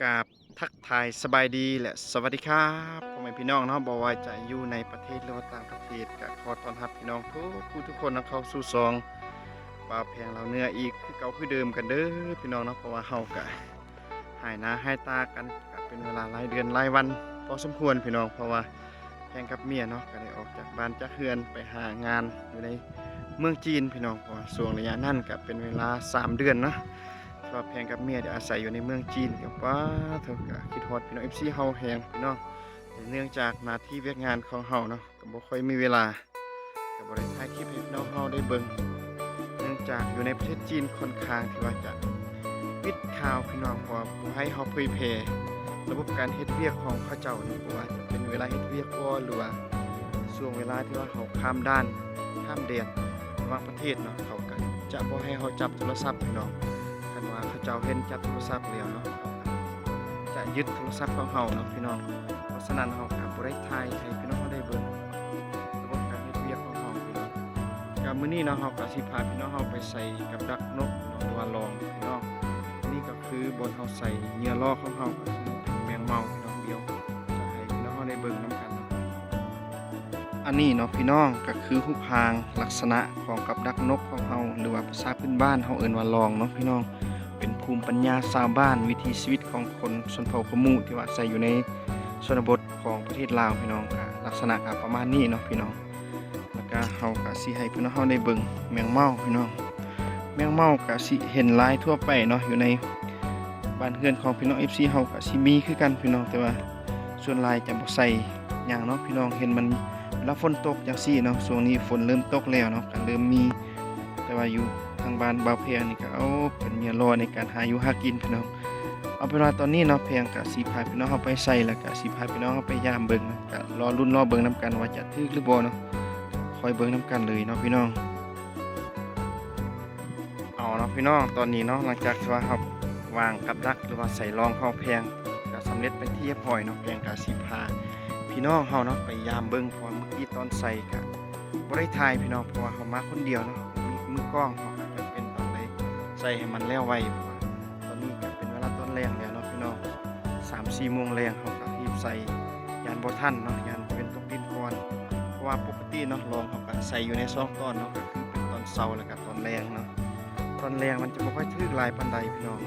ກາບທັກທາຍສະບາຍດີ ແລະ ສະຫວັດດີຄັບ ພໍ່ແມ່ພີ່ນ້ອງເນາະ, ບໍ່ວ່າຈະຢູ່ໃນປະເທດ ຫຼືວ່າຕ່າງປະເທດ ກະຂໍຕ້ອນຮັບພີ່ນ້ອງທຸກຜູ້ທຸກຄົນເນາະ ເຂົ້າສູ່ຊ່ອງບ່າວແພງລາວເໜືອອີກຄືເກົ່າຄືເດີມກັນເດີພີ່ນ້ອງເນາະ. ເພາະວ່າເຮົາກະຫາຍໜ້າຫາຍຕາກັນ ກະເປັນເວລາຫຼາຍເດືອນຫຼາຍວັນພໍສົມຄວນພີ່ນ້ອງ, ເພາະວ່າ ແພງກັບເມຍເນາະ ກໍໄດ້ອອກຈາກບ້ານຈາກເຮືອນໄປຫາງານຢູ່ໃນເມືອງຈີນພີ່ນ້ອງ. ເພາະວ່າຊ່ວງໄລຍະນັ້ນກໍເປັນເວລາສາມເດືອນເນາະ ທີ່ວ່າແພງກັບເມຍໄດ້ອາໄສຢູ່ໃນເມືອງຈີນ ກໍ ປາໂທ້ ກໍຄິດຮອດພີ່ນ້ອງ ເອັຟຊີ ເຮົາແຮງພີ່ນ້ອງ. ເນື່ອງຈາກໜ້າທີ່ວຽກງານຂອງເຮົາເນາະ ກໍບໍ່ຄ່ອຍມີເວລາ ກໍບໍ່ໄດ້ຖ່າຍຄລິບໃຫ້ພີ່ນ້ອງເຮົາໄດ້ເບິ່ງ ເນື່ອງຈາກຢູ່ໃນປະເທດຈີນຂ້ອນຂ້າງທີ່ວ່າຈະປິດຂ່າວພີ່ນ້ອງ ເພາະວ່າບໍ່ໃຫ້ເຮົາເຜີຍແຜ່ລະບົບການເຮັດວຽກຂອງເຂົາເຈົ້ານີ້ ບໍ່ວ່າຈະເປັນເວລາເຮັດວຽກບໍ່ ຫຼືວ່າຊ່ວງເວລາທີ່ວ່າເຮົາຂ້າມດ່ານ ຂ້າມແດນລະຫວ່າງປະເທດເນາະ ເຂົາກໍຈະບໍ່ໃຫ້ເຮົາຈັບໂທລະສັບພີ່ນ້ອງ. ຄັນວ່າເຂົາເຈົ້າເຫັນຈັບໂທລະສັບແລ້ວເນາະ ຈະຍຶດໂທລະສັບຂອງເຮົາເນາະພີ່ນ້ອງ. ເພາະສະນັ້ນເຮົາກໍບໍ່ໄດ້ຖ່າຍໃຫ້ພີ່ນ້ອງເຮົາໄດ້ເບິ່ງລະບົບການເຮັດວຽກຂອງເຮົາພີ່ນ້ອງ. ກໍມື້ນີ້ເນາະ ເຮົາກໍຊິພາພີ່ນ້ອງເຮົາໄປໃສ່ກັບດັກນົກເນາະ ຫຼືວ່າລອງພີ່ນ້ອງ. ນີ້ກໍຄືບ່ອນເຮົາໃສ່ເຫຍື່ອລໍ້ຂອງເຮົາ ກໍຄືເປັນແມງເມົາພີ່ນ້ອງ. ດຽວຈະໃຫ້ພີ່ນ້ອງເຮົາໄດ້ເບິ່ງນຳກັນເນາະ. ອັນນີ້ເນາະພີ່ນ້ອງ ກໍຄືຮູບຮ່າງລັກສະນະຂອງກັບດັກນົກຂອງເຮົາ ຫຼືວ່າພາສາພື້ນບ້ານເຮົາເອີ້ນວ່າລອງເນາະພີ່ນ້ອງ. ເປັນພູມປັນຍາຊາວບ້ານ ວິຖີຊີວິດຂອງຄົນຊົນເຜົ່າຂະມຸທີ່ວ່າອາໄສຢູ່ໃນຊົນນະບົດຂອງປະເທດລາວພີ່ນ້ອງ. ກໍລັກສະນະກໍປະມານນີ້ເນາະພີ່ນ້ອງ. ແລ້ວກໍເຮົາກໍຊິໃຫ້ພີ່ນ້ອງເຮົາໄດ້ເບິ່ງແມງເມົາພີ່ນ້ອງ. ແມງເມົາກໍຊິເຫັນຫຼາຍທົ່ວໄປເນາະ ຢູ່ໃນບ້ານເຮືອນຂອງພີ່ນ້ອງ ເອັຟຊີ ເຮົາກໍຊິມີຄືກັນພີ່ນ້ອງ, ແຕ່ວ່າສ່ວນຫຼາຍຈະບໍ່ໃສ່ຫຍັງເນາະພີ່ນ້ອງ. ເຫັນມັນເວລາຝົນຕົກຈັ່ງຊີ້ເນາະ, ຊ່ວງນີ້ຝົນເລີ່ມຕົກແລ້ວເນາະ ກໍເລີ່ມມີ, ແຕ່ວ່າຢູ່ທາງບ້ານບ່າວແພງນີ້ກໍ ເອົາ ເປັນເຫຍື່ອລໍ້ໃນການຫາຢູ່ຫາກິນພີ່ນ້ອງ. ເອົາເປັນວ່າຕອນນີ້ເນາະ ແພງກະຊິພາພີ່ນ້ອງເຮົາໄປໃສ່ ແລ້ວກະຊິພາພີ່ນ້ອງເຮົາໄປຢາມເບິ່ງ, ກະລໍລຸ້ນລໍເບິ່ງນຳກັນວ່າຈະຖືກຫຼືບໍ່ເນາະ, ຄອຍເບິ່ງນຳກັນເລີຍເນາະພີ່ນ້ອງ. ເອົາເນາະພີ່ນ້ອງ, ຕອນນີ້ເນາະ ຫຼັງຈາກທີ່ວ່າເຮົາວາງກັບດັກ ຫຼືວ່າໃສ່ລອງຂອງແພງກະສຳເລັດເປັນທີ່ຮຽບຮ້ອຍເນາະ, ແພງກະຊິພາພີ່ນ້ອງເຮົາເນາະໄປຢາມເບິ່ງ, ເພາະວ່າມື້ກີ້ຕອນໃສ່ກະບໍ່ໄດ້ຖ່າຍພີ່ນ້ອງ ເພາະວ່າເຮົາມາຄົນດຽວເນາະ, ມີມືກ້ອງເຮົາກະຈຳເປັນຕ້ອງໄດ້ໃສ່ໃຫ້ມັນແລ້ວໄວ. ຕອນນີ້ກໍເປັນເວລາຕອນແລງແລ້ວເນາະພີ່ນ້ອງ, ສາມສີ່ໂມງແລງ ເຮົາກໍຮີບໃສ່ ຢ້ານບໍ່ທັນເນາະ, ຢ້ານເປັນຕົກດິນກ່ອນ. ເພາະວ່າປົກກະຕິເນາະ ລອງເຮົາກໍໃສ່ຢູ່ໃນສອງຕອນເນາະ, ກໍຄືເປັນຕອນເຊົ້າ ແລ້ວກໍຕອນແລງເນາະ. ຕອນແລງມັນຈະບໍ່ຄ່ອຍຖືກຫຼາຍປານໃດພີ່ນ້ອງ,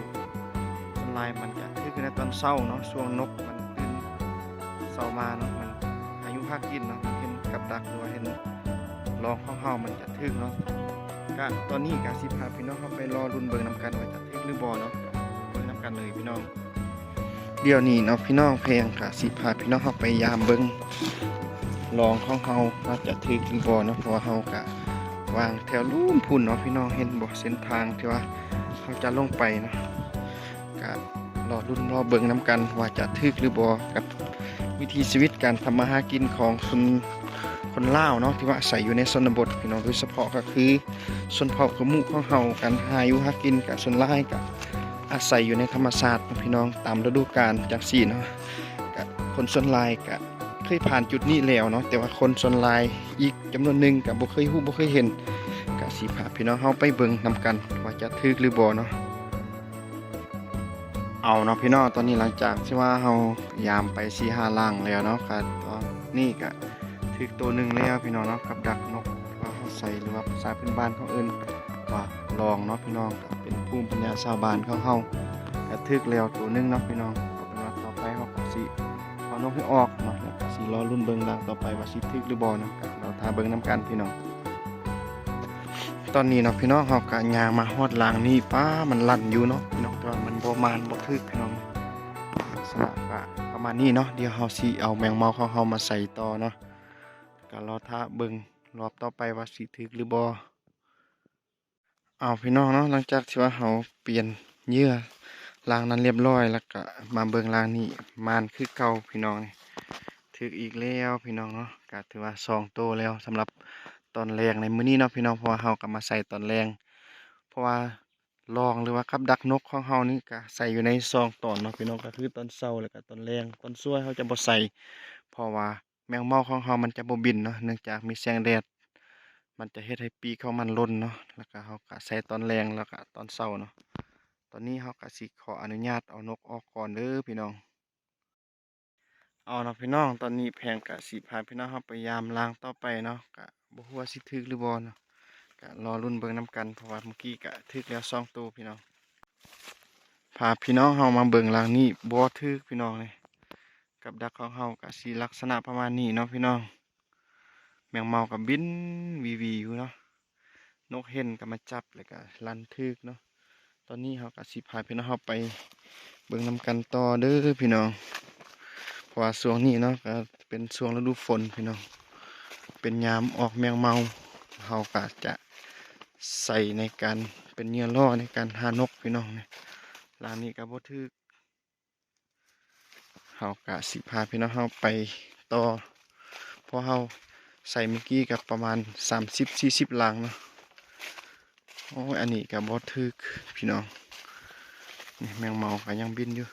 ສ່ວນຫຼາຍມັນຈະຖືກຢູ່ໃນຕອນເຊົ້າເນາະ, ຊ່ວງນົກມັນຕື່ນເຊົ້າມາເນາະ, ມັນຫາຢູ່ຫາກິນເນາະ, ມັນເຫັນກັບດັກ ຫຼືວ່າເຫັນລອງຂອງເຮົາ ມັນຈະ ຖືກເນາະ. ກະຕອນນີ້ກະຊິພາພີ່ນ້ອງເຮົາໄປລໍລຸ້ນເບິ່ງນຳກັນວ່າຈະຖືກຫຼືບໍ່ເນາະ, ເບິ່ງນຳກັນເລີຍພີ່ນ້ອງ. ດຽວນີ້ເນາະພີ່ນ້ອງ, ແພງກະຊິພາພີ່ນ້ອງເຮົາໄປຢາມເບິ່ງລອງຂອງເຮົາວ່າຈະຖືກຫຼືບໍ່ເນາະ, ເພາະວ່າເຮົາກະວາງແຖວລຸ່ມພຸ້ນເນາະພີ່ນ້ອງ, ເຫັນບໍ່ ເສັ້ນທາງທີ່ວ່າເຮົາຈະລົງໄປເນາະ. ກະລໍລຸ້ນລໍເບິ່ງນຳກັນວ່າຈະຖືກຫຼືບໍ່ ກັບວິຖີຊີວິດການທຳມາຫາກິນຂອງຄົນ ຄົນລາວເນາະ ທີ່ວ່າອາໄສຢູ່ໃນຊົນນະບົດພີ່ນ້ອງ, ໂດຍສະເພາະກໍຄືຊົນເຜົ່າຂະມຸຂອງເຮົາ ການຫາຢູ່ຫາກິນກະສ່ວນຫຼາຍກະອາໄສຢູ່ໃນທຳມະຊາດເນາະພີ່ນ້ອງ, ຕາມລະດູການຈັ່ງຊີ້ເນາະ. ກະຄົນສ່ວນຫຼາຍກະເຄີຍຜ່ານຈຸດນີ້ແລ້ວເນາະ, ແຕ່ວ່າຄົນສ່ວນຫຼາຍອີກຈຳນວນໜຶ່ງກະບໍ່ເຄີຍຮູ້ບໍ່ເຄີຍເຫັນ, ກະຊິພາພີ່ນ້ອງເຮົາໄປເບິ່ງນຳກັນວ່າຈະຖືກຫຼືບໍ່ເນາະ. ເອົາເນາະພີ່ນ້ອງ, ຕອນນີ້ຫຼັງຈາກທີ່ວ່າເຮົາຢາມໄປສີ່ຫ້າຫຼັງແລ້ວເນາະ, ກະຕອນນີ້ກະຖືກໂຕໜຶ່ງແລ້ວພີ່ນ້ອງເນາະ, ກັບດັກນົກທີ່ວ່າເຮົາໃສ່ ຫຼືວ່າພາສາພື້ນບ້ານເຂົາເອີ້ນວ່າລອງເນາະພີ່ນ້ອງ, ກະເປັນພູມປັນຍາຊາວບ້ານຂອງເຮົາ, ກະຖືກແລ້ວໂຕໜຶ່ງເນາະພີ່ນ້ອງ. ເອົາເປັນວ່າຕໍ່ໄປເຮົາກະຊິເອົານົກໃຫ້ອອກເນາະ, ແລ້ວກະຊິລໍລຸ້ນເບິ່ງຫຼັງຕໍ່ໄປວ່າຊິຖືກຫຼືບໍ່ເນາະ, ກະລໍຖ້າເບິ່ງນຳກັນພີ່ນ້ອງ. ຕອນນີ້ເນາະພີ່ນ້ອງ ເຮົາກະຍ່າງມາຮອດຫຼັງນີ້, ປ້າ ມັນລັ່ນຢູ່ເນາະພີ່ນ້ອງ, ແຕ່ວ່າມັນບໍ່ໝານບໍ່ຖືກພີ່ນ້ອງ. ລັກສະນະກະປະມານນີ້ເນາະ, ດຽວເຮົາຊິເອົາແມງເມົາຂອງເຮົາມາໃສ່ຕໍ່ເນາະ, ກະລໍຖ້າເບິ່ງລອບຕໍ່ໄປວ່າຊິຖືກຫຼືບໍ່. ເອົາພີ່ນ້ອງເນາະ, ຫຼັງຈາກທີ່ວ່າເຮົາປ່ຽນເຫຍື່ອຫຼັງນັ້ນລຽບຮ້ອຍ ແລ້ວກະມາເບິ່ງຫຼັງນີ້, ໝານຄືເກົ່າພີ່ນ້ອງ, ຖືກອີກແລ້ວພີ່ນ້ອງເນາະ. ກະຖືວ່າສອງໂຕແລ້ວສຳລັບຕອນແລງໃນມື້ນີ້ເນາະພີ່ນ້ອງ, ເພາະວ່າເຮົາກະມາໃສ່ຕອນແລງ, ເພາະວ່າລອງ ຫຼືວ່າກັບດັກນົກຂອງເຮົານີ້ກະໃສ່ຢູ່ໃນສອງຕອນເນາະພີ່ນ້ອງ, ກະຄືຕອນເຊົ້າ ແລ້ວກະຕອນແລງ. ຕອນສວຍເຮົາຈະບໍ່ໃສ່ ເພາະວ່າ ແມງເມົາຂອງເຮົາມັນຈະບໍ່ບິນເນາະ, ເນື່ອງຈາກມີແສງແດດ ມັນຈະເຮັດໃຫ້ປີກຂອງມັນຫຼົ່ນເນາະ, ແລ້ວກະເຮົາກະໃສ່ຕອນແລງ ແລ້ວກະຕອນເຊົ້າເນາະ. ຕອນນີ້ເຮົາກະຊິຂໍອະນຸຍາດເອົານົກອອກກ່ອນເດີພີ່ນ້ອງ. ເອົາເນາະພີ່ນ້ອງ, ຕອນນີ້ແພງກະຊິພາພີ່ນ້ອງເຮົາໄປຢາມລາງຕໍ່ໄປເນາະ, ກະບໍ່ຮູ້ວ່າຊິຖືກຫຼືບໍ່ເນາະ, ກະລໍລຸ້ນເບິ່ງນຳກັນ ເພາະວ່າມື້ກີ້ກະຖືກແລ້ວສອງໂຕພີ່ນ້ອງ. ພາພີ່ນ້ອງເຮົາມາເບິ່ງລາງນີ້ ບໍ່ຖືກພີ່ນ້ອງເອີຍ, ກັບດັກຂອງເຮົາກະຊິລັກສະນະປະມານນີ້ເນາະພີ່ນ້ອງ. ແມງເມົາກະບິນວີໆຢູ່ເນາະ, ນົກເຫັນກະມາຈັບ ແລ້ວກະລັນຖືກເນາະ. ຕອນນີ້ເຮົາກະຊິພາພີ່ນ້ອງເຮົາໄປເບິ່ງນຳກັນຕໍ່ເດີພີ່ນ້ອງ, ເພາະວ່າຊ່ວງນີ້ເນາະ ກະເປັນຊ່ວງລະດູຝົນພີ່ນ້ອງ, ເປັນຍາມອອກແມງເມົາ, ເຮົາກະຈະໃຊ້ໃນການເປັນເຫຍື່ອລ່ອໃນການຫານົກພີ່ນ້ອງ. ລາງນີ້ກະບໍ່ຖືກ. ເຮົາກະຊິພາພີ່ນ້ອງເຮົາໄປຕໍ່, ເພາະເຮົາໃສ່ມື້ກີ້ກະປະມານສາມສິບ ສີ່ສິບລາງເນາະ. ໂອ້ຍ ອັນນີ້ກະບໍ່ຖືກພີ່ນ້ອງ, ນີ້ແມງເມົາກະຍັງບິນຢູ່.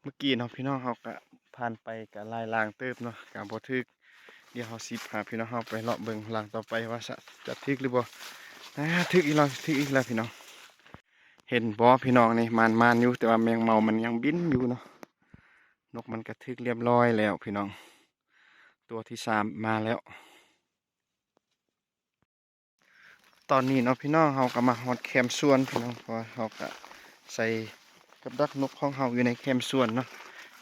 ມື້ກີ້ເນາະພີ່ນ້ອງ ເຮົາກະຜ່ານໄປກະຫຼາຍລາງເຕີບເນາະ ກະບໍ່ຖືກ. ດຽວເຮົາຊິພາພີ່ນ້ອງເຮົາໄປເລາະເບິ່ງລາງຕໍ່ໄປວ່າຈະ ຈະຖືກຫຼືບໍ່. ອາ ຖືກອີກແລ້ວ ຖືກອີກແລ້ວພີ່ນ້ອງ. ເຫັນບໍ່ພີ່ນ້ອງ ນີ້ ມານໆຢູ່ ແຕ່ວ່າແມງເມົາມັນຍັງບິນຢູ່ເນາະ. ນົກມັນກະຖືກລຽບຮ້ອຍແລ້ວພີ່ນ້ອງ, ຕົວທີສາມມາແລ້ວ. ຕອນນີ້ເນາະພີ່ນ້ອງ ເຮົາກະມາຮອດແຄມສວນພີ່ນ້ອງ, ເພາະວ່າເຮົາກະໃສ່ກັບດັກນົກຂອງເຮົາຢູ່ໃນແຄມສວນເນາະ,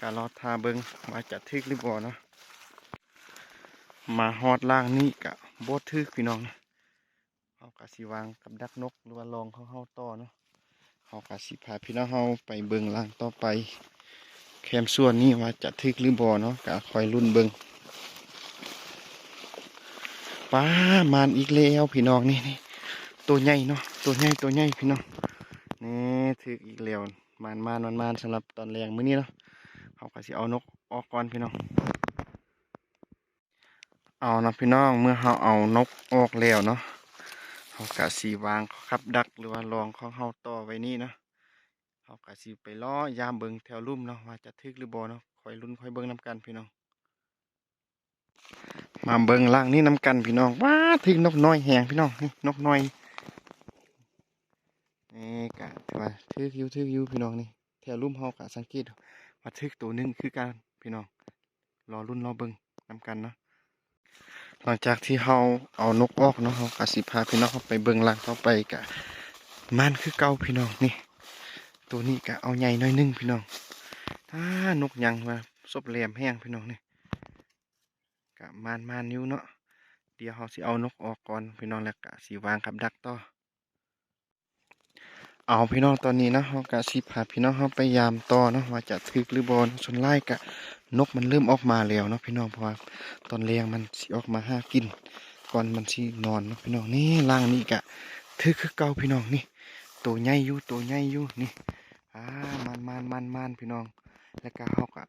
ກະລໍຖ້າເບິ່ງວ່າຈະຖືກຫຼືບໍ່ເນາະ. ມາຮອດລາງນີ້ກະບໍ່ຖືກພີ່ນ້ອງ, ເຮົາກະຊິວາງກັບດັກນົກ ຫຼືວ່າລອງຂອງເຮົາຕໍ່ເນາະ. ເຮົາກະຊິພາພີ່ນ້ອງເຮົາໄປເບິ່ງລາງຕໍ່ໄປ ແຄມສວນນີ້ວ່າຈະຖືກຫຼືບໍ່ເນາະ, ກະຄອຍລຸ້ນເບິ່ງ. ປາ ມານອີກແລ້ວພີ່ນ້ອງ, ນີ້ ນີ້ ໂຕໃຫຍ່ເນາະ, ໂຕໃຫຍ່ ໂຕໃຫຍ່ພີ່ນ້ອງ. ນີ້ ຖືກອີກແລ້ວ, ມານໆ ມານໆ ສຳລັບຕອນແລງມື້ນີ້ເນາະ. ເຮົາກະຊິເອົານົກອອກກ່ອນພີ່ນ້ອງ. ເອົາເນາະພີ່ນ້ອງ, ເມື່ອເຮົາເອົານົກອອກແລ້ວເນາະ ເຮົາກະຊິວາງກັບດັກ ຫຼືວ່າລອງຂອງເຮົາຕໍ່ໄວ້ນີ້ເນາະ. ເຮົາກະຊິໄປເລາະຢາມເບິ່ງແຖວລຸ່ມເນາະ ວ່າຈະຖືກຫຼືບໍ່ເນາະ, ຄອຍລຸ້ນຄອຍເບິ່ງນຳກັນພີ່ນ້ອງ. ມາເບິ່ງລາງນີ້ນຳກັນພີ່ນ້ອງ. ວ້າ ຖືກນົກນ້ອຍແຮງພີ່ນ້ອງ, ນີ້ນົກນ້ອຍ. ນີ້ກະຖືວ່າຖືກຢູ່ ຖືກຢູ່ພີ່ນ້ອງ. ນີ້ແຖວລຸ່ມເຮົາກະສັງເກດວ່າຖືກໂຕໜຶ່ງຄືກັນພີ່ນ້ອງ. ລໍລຸ້ນລໍເບິ່ງນຳກັນເນາະ. ຫຼັງຈາກທີ່ເຮົາເອົານົກອອກເນາະ ເຮົາກະຊິພາພີ່ນ້ອງເຮົາໄປເບິ່ງລາງຕໍ່ໄປ, ກະມານຄືເກົ່າພີ່ນ້ອງ. ນີ້ ໂຕນີ້ກະເອົາໃຫຍ່ໜ້ອຍໜຶ່ງພີ່ນ້ອງ. ອາ ນົກຍັງວ່າສົບແຫຼມແຮງພີ່ນ້ອງ. ນີ້ກະມານໆຢູ່ເນາະ. ດຽວເຮົາຊິເອົານົກອອກກ່ອນພີ່ນ້ອງ ແລ້ວກະຊິວາງກັບດັກຕໍ່. ເອົາພີ່ນ້ອງ, ຕອນນີ້ເນາະ ເຮົາກະຊິພາພີ່ນ້ອງເຮົາໄປຢາມຕໍ່ເນາະ ວ່າຈະຖືກຫຼືບໍ່ເນາະ. ສ່ວນຫຼາຍກະນົກມັນເລີ່ມອອກມາແລ້ວເນາະພີ່ນ້ອງ, ເພາະວ່າຕອນແລງມັນຊິອອກມາຫາກິນກ່ອນມັນຊິນອນເນາະພີ່ນ້ອງ. ນີ້ ລາງນີ້ກະຖືກຄືເກົ່າພີ່ນ້ອງ. ນີ້ ໂຕໃຫຍ່ຢູ່ ໂຕໃຫຍ່ຢູ່. ນີ້ ອາ ມານໆໆໆ ພີ່ນ້ອງ. ແລ້ວກະເຮົາກະ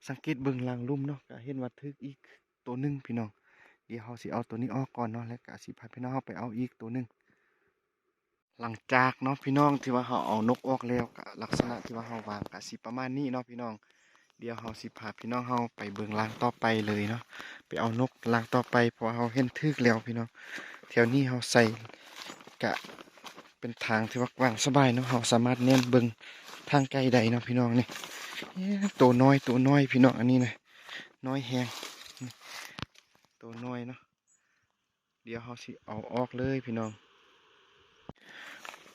ສັງເກດເບິ່ງລາງລຸ່ມເນາະ ກະເຫັນວ່າຖືກອີກໂຕໜຶ່ງພີ່ນ້ອງ. ດຽວເຮົາຊິເອົາໂຕນີ້ອອກກ່ອນເນາະ ແລ້ວກະຊິພາພີ່ນ້ອງເຮົາໄປເອົາອີກໂຕໜຶ່ງ. ຫຼັງຈາກເນາະພີ່ນ້ອງ ທີ່ວ່າເຮົາເອົານົກອອກແລ້ວ ກະລັກສະນະທີ່ວ່າເຮົາວາງກະຊິປະມານນີ້ເນາະພີ່ນ້ອງ. ດຽວເຮົາຊິພາພີ່ນ້ອງເຮົາໄປເບິ່ງລາງຕໍ່ໄປເລີຍເນາະ, ໄປເອົານົກລາງຕໍ່ໄປ ເພາະວ່າເຮົາເຫັນຖືກແລ້ວພີ່ນ້ອງ. ແຖວນີ້ເຮົາໃສ່ກະເປັນທາງທີ່ວ່າກວ້າງສະບາຍເນາະ, ເຮົາສາມາດແນມເບິ່ງທາງໄກໄດ້ເນາະພີ່ນ້ອງ. ນີ້ ໂຕນ້ອຍ ໂຕນ້ອຍພີ່ນ້ອງ, ອັນນີ້ນະ ນ້ອຍແຮງ ໂຕນ້ອຍເນາະ. ດຽວເຮົາຊິເອົາອອກເລີຍພີ່ນ້ອງ.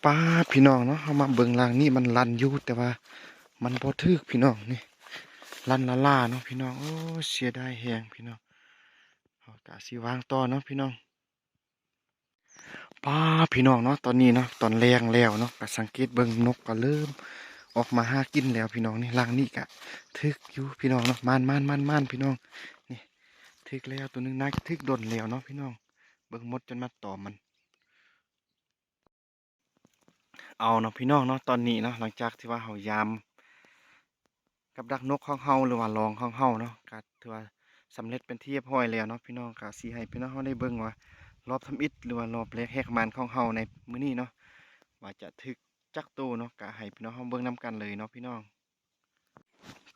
ປ້າ ພີ່ນ້ອງເນາະ, ເຮົາມາເບິ່ງລາງນີ້ ມັນລັນຢູ່ ແຕ່ວ່າມັນບໍ່ຖືກພີ່ນ້ອງ. ນີ້ ລັນລ້າໆເນາະພີ່ນ້ອງ. ໂອ້ ເສຍດາຍແຮງພີ່ນ້ອງ. ເຮົາກະຊິວາງຕໍ່ເນາະພີ່ນ້ອງ. ປ້າ ພີ່ນ້ອງເນາະ, ຕອນນີ້ເນາະ ຕອນແລງແລ້ວເນາະ, ກະສັງເກດເບິ່ງນົກກະເລີ່ມອອກມາຫາກິນແລ້ວພີ່ນ້ອງ. ນີ້ ລາງນີ້ກະຖືກຢູ່ພີ່ນ້ອງເນາະ, ມານໆໆໆ ພີ່ນ້ອງ. ນີ້ ຖືກແລ້ວໂຕໜຶ່ງ, ໜ້າຈະຖືກດົນແລ້ວເນາະພີ່ນ້ອງ. ເບິ່ງມົດຈົນມາຕອມມັນ. ເອົາເນາະພີ່ນ້ອງເນາະ, ຕອນນີ້ເນາະ ຫຼັງຈາກທີ່ວ່າເຮົາຢາມກັບດັກນົກຂອງເຮົາ ຫຼືວ່າລອງຂອງເຮົາເນາະ ກະຖືວ່າສຳເລັດເປັນທີ່ຮຽບຮ້ອຍແລ້ວເນາະພີ່ນ້ອງ. ກະຊິໃຫ້ພີ່ນ້ອງເຮົາໄດ້ເບິ່ງວ່າ ລອບທຳອິດ ຫຼືວ່າລອບແລກແຫກມານຂອງເຮົາໃນມື້ນີ້ເນາະ ວ່າຈະຖືກຈັກໂຕເນາະ, ກະໃຫ້ພີ່ນ້ອງເຮົາເບິ່ງນຳກັນເລີຍເນາະພີ່ນ້ອງ.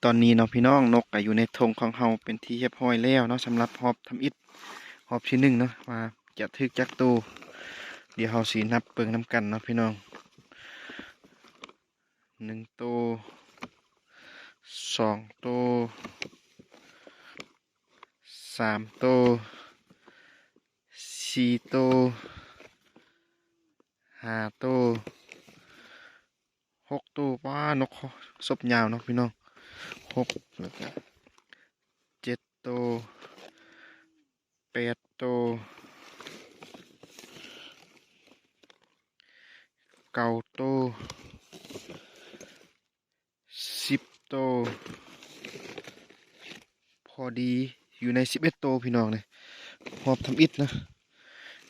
ຕອນນີ້ເນາະພີ່ນ້ອງ, ນົກກະຢູ່ໃນຖົງຂອງເຮົາເປັນທີ່ຮຽບຮ້ອຍແລ້ວເນາະ, ສຳລັບຮອບທຳອິດ ຮອບທີໜຶ່ງເນາະ ວ່າ ຈະຖືກຈັກໂຕ. ດຽວເຮົາຊິນັບເບິ່ງນຳກັນເນາະພີ່ນ້ອງ. ໜຶ່ງໂຕ, ສອງໂຕ, ສາມໂຕ, ສີ່ໂຕ, ຫ້າໂຕ, ຫົກໂຕ. ປ້າ ນົກສົບຍາວເນາະພີ່ນ້ອງ. ຫົກ ແລ້ວກະເຈັດໂຕ, ແປດໂຕ, ເກົ້າໂຕ, ສິບໂຕ, ພໍດີຢູ່ໃນສິບເອັດໂຕພີ່ນ້ອງ. ນີ້ຮອບທຳອິດນະ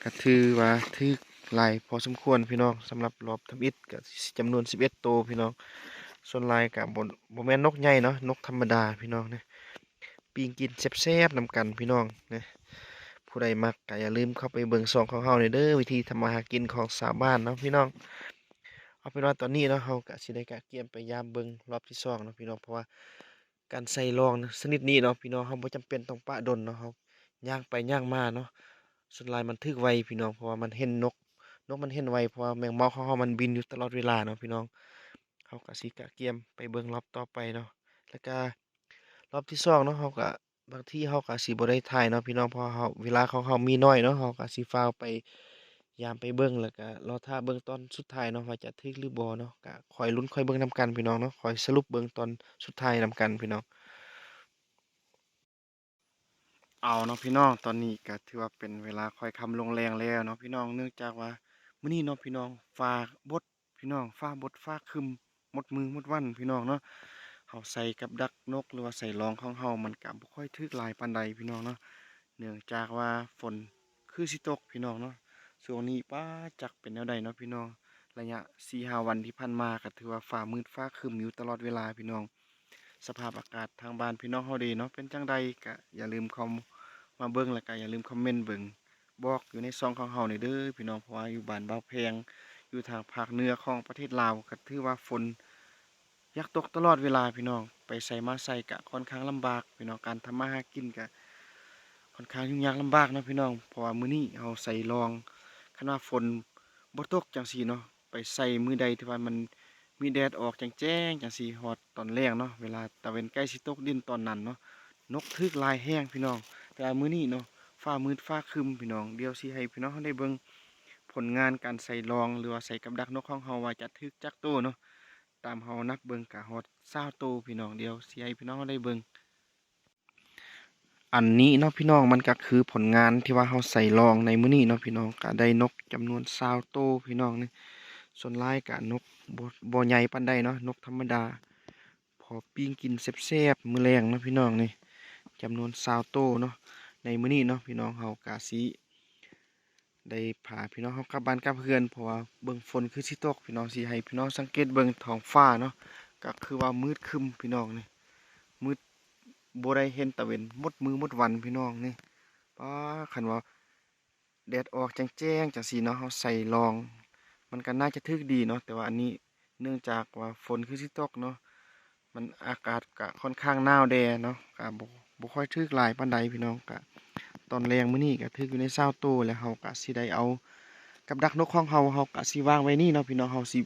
ກະຖືວ່າຖືກຫຼາຍພໍສົມຄວນພີ່ນ້ອງ. ສຳລັບຮອບທຳອິດກະຊິຈຳນວນສິບເອັດໂຕພີ່ນ້ອງ. ສ່ວນຫຼາຍກະບໍ່ ບໍ່ແມ່ນນົກໃຫຍ່ເນາະ, ນົກທຳມະດາພີ່ນ້ອງ. ນີ້ ປີ້ງກິນແຊບໆນຳກັນພີ່ນ້ອງ. ນີ້ ຜູ້ໃດມັກກະຢ່າລືມເຂົ້າໄປເບິ່ງຊ່ອງຂອງເຮົາແດ່ເດີ, ວິທີທຳມາຫາກິນຂອງຊາວບ້ານເນາະພີ່ນ້ອງ. ເອົາເປັນວ່າຕອນນີ້ເນາະ ເຮົາກະຊິໄດ້ກະກຽມໄປຢາມເບິ່ງຮອບທີສອງເນາະພີ່ນ້ອງ. ເພາະວ່າການໃສ່ລອງຊະນິດນີ້ເນາະພີ່ນ້ອງ ເຮົາບໍ່ຈຳເປັນຕ້ອງປະດົນເນາະ, ເຮົາຍ່າງໄປຍ່າງມາເນາະ. ສ່ວນຫຼາຍມັນຖືກໄວພີ່ນ້ອງ ເພາະວ່າມັນເຫັນນົກ, ນົກມັນເຫັນໄວ ເພາະວ່າແມງເມົາຂອງເຮົາມັນບິນຢູ່ຕະຫຼອດເວລາເນາະພີ່ນ້ອງ. ເຮົາກະຊິກະກຽມໄປເບິ່ງຮອບຕໍ່ໄປເນາະ. ແລ້ວກະ ຮອບທີສອງເນາະ ເຮົາກະ ບາງທີເຮົາກະຊິບໍ່ໄດ້ຖ່າຍເນາະພີ່ນ້ອງ ເພາະວ່າເຮົາ ເວລາຂອງເຮົາມີໜ້ອຍເນາະ. ເຮົາກະຊິຟ້າວໄປຢາມໄປເບິ່ງ ແລ້ວກະລໍຖ້າເບິ່ງຕອນສຸດທ້າຍເນາະ ວ່າຈະຖືກຫຼືບໍ່ເນາະ. ກະຄອຍລຸ້ນຄອຍເບິ່ງນຳກັນພີ່ນ້ອງເນາະ, ຄອຍສະຫຼຸບເບິ່ງຕອນສຸດທ້າຍນຳກັນພີ່ນ້ອງ. ເອົາເນາະພີ່ນ້ອງ, ຕອນນີ້ກະຖືວ່າເປັນເວລາຄ່ອຍຄ່ຳລົງແລງແລ້ວເນາະພີ່ນ້ອງ. ເນື່ອງຈາກວ່າມື້ນີ້ເນາະພີ່ນ້ອງ ຟ້າບົດ ພີ່ນ້ອງ, ຟ້າບົດຟ້າຄຶ້ມໝົດມື້ໝົດວັນພີ່ນ້ອງເນາະ. ເຮົາໃສ່ກັບດັກນົກ ຫຼືວ່າໃສ່ລອງຂອງເຮົາ ມັນກະບໍ່ຄ່ອຍຖືກຫຼາຍປານໃດພີ່ນ້ອງເນາະ, ເນື່ອງຈາກວ່າຝົນຄືຊິຕົກພີ່ນ້ອງເນາະ. ຊ່ວງນີ້ ປ້າ ຈັກເປັນແນວໃດເນາະພີ່ນ້ອງ, ໄລຍະສີ່ຫ້າວັນທີ່ຜ່ານມາກະຖືວ່າຟ້າມືດຟ້າຄຶ້ມຢູ່ຕະຫຼອດເວລາພີ່ນ້ອງ. ສະພາບອາກາດທາງບ້ານພີ່ນ້ອງເຮົາເດເນາະ ເປັນຈັ່ງໃດກະຢ່າລືມເຂົ້າມາເບິ່ງ ແລ້ວກະຢ່າລືມຄອມເມັນເບິ່ງ ບອກຢູ່ໃນຊ່ອງຂອງເຮົານີ້ເດີພີ່ນ້ອງ. ເພາະວ່າຢູ່ບ້ານບ່າວແພງ ຢູ່ທາງພາກເໜືອຂອງປະເທດລາວ ກະຖືວ່າຝົນຢາກຕົກຕະຫຼອດເວລາພີ່ນ້ອງ, ໄປໃສມາໃສກະຂ້ອນຂ້າງລຳບາກພີ່ນ້ອງ, ການທຳມາຫາກິນກະຂ້ອນຂ້າງຫຍຸ້ງຍາກລຳບາກເນາະພີ່ນ້ອງ. ເພາະວ່າມື້ນີ້ເຮົາໃສ່ລອງ ຄັນວ່າຝົນບໍ່ຕົກຈັ່ງຊີ້ເນາະ ໄປໃສ່ມື້ໃດທີ່ວ່າມັນມີແດດອອກແຈ້ງໆຈັ່ງຊີ້ ຮອດຕອນແລງເນາະ ເວລາຕາເວັນໃກ້ຊິຕົກດິນຕອນນັ້ນເນາະ ນົກຖືກຫຼາຍແຮງພີ່ນ້ອງ. ແຕ່ວ່າມື້ນີ້ເນາະ ຟ້າມືດຟ້າຄຶ້ມພີ່ນ້ອງ. ດຽວຊິໃຫ້ພີ່ນ້ອງເຮົາໄດ້ເບິ່ງຜົນງານການໃສ່ລອງ ຫຼືວ່າໃສ່ກັບດັກນົກຂອງເຮົາວ່າຈະຖືກຈັກໂຕເນາະ. ຕາມເຮົານັບເບິ່ງກະຮອດຊາວໂຕພີ່ນ້ອງ. ດຽວຊິໃຫ້ພີ່ນ້ອງເຮົາໄດ້ເບິ່ງ. ອັນນີ້ເນາະພີ່ນ້ອງ ມັນກະຄືຜົນງານທີ່ວ່າເຮົາໃສ່ລອງໃນມື້ນີ້ເນາະພີ່ນ້ອງ, ກະໄດ້ນົກຈຳນວນຊາວໂຕພີ່ນ້ອງນີ້. ສ່ວນຫຼາຍກະນົກບໍ່ ບໍ່ໃຫຍ່ປານໃດເນາະ, ນົກທຳມະດາ ພໍປີ້ງກິນແຊບໆມື້ແລງເນາະພີ່ນ້ອງນີ້, ຈຳນວນຊາວໂຕເນາະ. ໃນມື້ນີ້ເນາະພີ່ນ້ອງ ເຮົາກະຊິ ໄດ້ພາພີ່ນ້ອງເຮົາກັບບ້ານກັບເຮືອນ ເພາະວ່າເບິ່ງຝົນຄືຊິຕົກພີ່ນ້ອງ. ຊິໃຫ້ພີ່ນ້ອງສັງເກດເບິ່ງທ້ອງຟ້າເນາະ ກະຄືວ່າມືດຄຶ້ມພີ່ນ້ອງນີ້, ມືດ ບໍ່ໄດ້ເຫັນຕາເວັນໝົດມື້ໝົດວັນພີ່ນ້ອງນີ້. ປ້າ ຄັນວ່າແດດອອກແຈ້ງໆຈັ່ງຊີ້ເນາະ ເຮົາໃສ່ລອງ ມັນກະໜ້າຈະຖືກດີເນາະ. ແຕ່ວ່າອັນນີ້ ເນື່ອງຈາກວ່າຝົນຄືຊິຕົກເນາະ ມັນ ອາກາດກະຂ້ອນຂ້າງໜາວແດ່ເນາະ, ກະບໍ່ ບໍ່ຄ່ອຍຖືກຫຼາຍປານໃດພີ່ນ້ອງ. ກະຕອນແລງມື້ນີ້ກະຖືກຢູ່ໃນຊາວໂຕ ແລ້ວເຮົາກະຊິໄດ້ເອົາກັບດັກນົກຂອງເຮົາ ເຮົາກະຊິວາງໄວ້ນີ້ເນາະພີ່ນ້ອງ. ເຮົາຊິ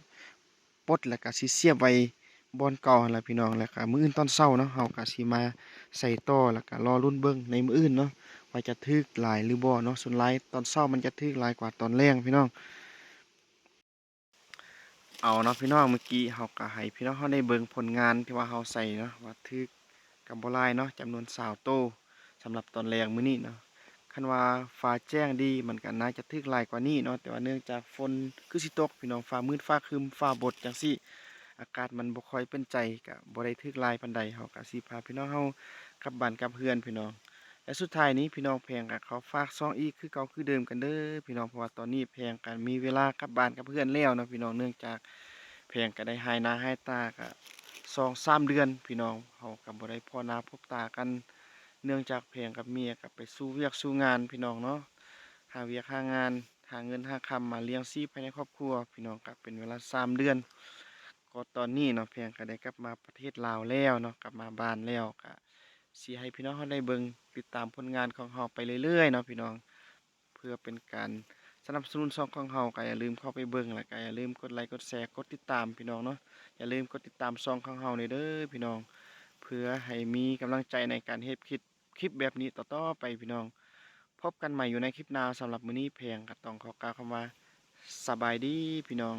ປົດ ແລ້ວກະຊິສຽບໄວ້ບ່ອນເກົ່າຫັ້ນລະພີ່ນ້ອງ. ແລ້ວກະມື້ອື່ນຕອນເຊົ້າເນາະ ເຮົາກະຊິມາໃສ່ຕໍ່ ແລ້ວກະລໍລຸ້ນເບິ່ງໃນມື້ອື່ນເນາະ ວ່າຈະຖືກຫຼາຍຫຼືບໍ່ເນາະ. ສ່ວນຫຼາຍຕອນເຊົ້າມັນຈະຖືກຫຼາຍກວ່າຕອນແລງພີ່ນ້ອງ. ເອົາເນາະພີ່ນ້ອງ, ມື້ກີ້ເຮົາກະໃຫ້ພີ່ນ້ອງເຮົາໄດ້ເບິ່ງຜົນງານທີ່ວ່າເຮົາໃສ່ເນາະ ວ່າຖືກກັບບໍ່ຫຼາຍເນາະ, ຈຳນວນຊາວໂຕ ສຳລັບຕອນແລງມື້ນີ້ເນາະ. ຄັນວ່າຟ້າແຈ້ງດີ ມັນກະໜ້າຈະຖືກຫຼາຍກວ່ານີ້ເນາະ, ແຕ່ວ່າເນື່ອງຈາກຝົນຄືຊິຕົກພີ່ນ້ອງ, ຟ້າມືດຟ້າຄຶ້ມ ຟ້າບົດຈັ່ງຊີ້ ອາກາດມັນບໍ່ຄ່ອຍເປັນໃຈ ກະບໍ່ໄດ້ຖືກຫຼາຍປານໃດ. ເຮົາກະຊິພາພີ່ນ້ອງເຮົາກັບບ້ານກັບເຮືອນພີ່ນ້ອງ. ແລະ ສຸດທ້າຍນີ້ ພີ່ນ້ອງແພງກະຂໍຝາກຊ່ອງອີກຄືເກົ່າຄືເດີມກັນເດີພີ່ນ້ອງ, ເພາະວ່າຕອນນີ້ແພງກະມີເວລາກັບບ້ານກັບເຮືອນແລ້ວເນາະພີ່ນ້ອງ. ເນື່ອງຈາກແພງກະໄດ້ຫາຍໜ້າຫາຍຕາກະສອງສາມເດືອນພີ່ນ້ອງ, ເຮົາກະບໍ່ໄດ້ພໍ້ໜ້າພົບຕາກັນ, ເນື່ອງຈາກແພງກັບເມຍກະໄປສູ່ວຽກສູ່ງານພີ່ນ້ອງເນາະ, ຫາວຽກຫາງານ ຫາເງິນຫາຄຳມາລ້ຽງຊີບພາຍໃນຄອບຄົວພີ່ນ້ອງ. ກະເປັນເວລາສາມເດືອນ, ກໍຕອນນີ້ເນາະ ແພງກະໄດ້ກັບມາປະເທດລາວແລ້ວເນາະ, ກັບມາບ້ານແລ້ວ. ກະ ຊິໃຫ້ພີ່ນ້ອງເຮົາໄດ້ເບິ່ງ ຕິດຕາມຜົນງານຂອງເຮົາໄປເລື້ອຍໆເນາະພີ່ນ້ອງ, ເພື່ ພື່ອເປັນການສະໜັບສະໜູນຊ່ອງຂອງເຮົາ ກໍຢ່າລືມເຂົ້າໄປເບິ່ງ ແລ້ວກໍຢ່າລືມກົດໄລ ກົດແຊ ກົດຕິດຕາມພີ່ນ້ອງເນາະ. ຢ່າລືມກົດຕິດຕາມຊ່ອງຂອງເຮົານີ້ເດີພີ່ນ້ອງ ເພື່ອໃຫ້ມີກຳລັງໃຈໃນການເຮັດຄລິບ ຄລິບແບບນີ້ຕໍ່ໆໄປພີ່ນ້ອງ. ພົບກັນໃໝ່ຢູ່ໃນຄລິບໜ້າ. ສຳລັບມື້ນີ້ແພງກໍຕ້ອງຂໍກ່າວຄຳວ່າ ສະບາຍດີພີ່ນ້ອງ.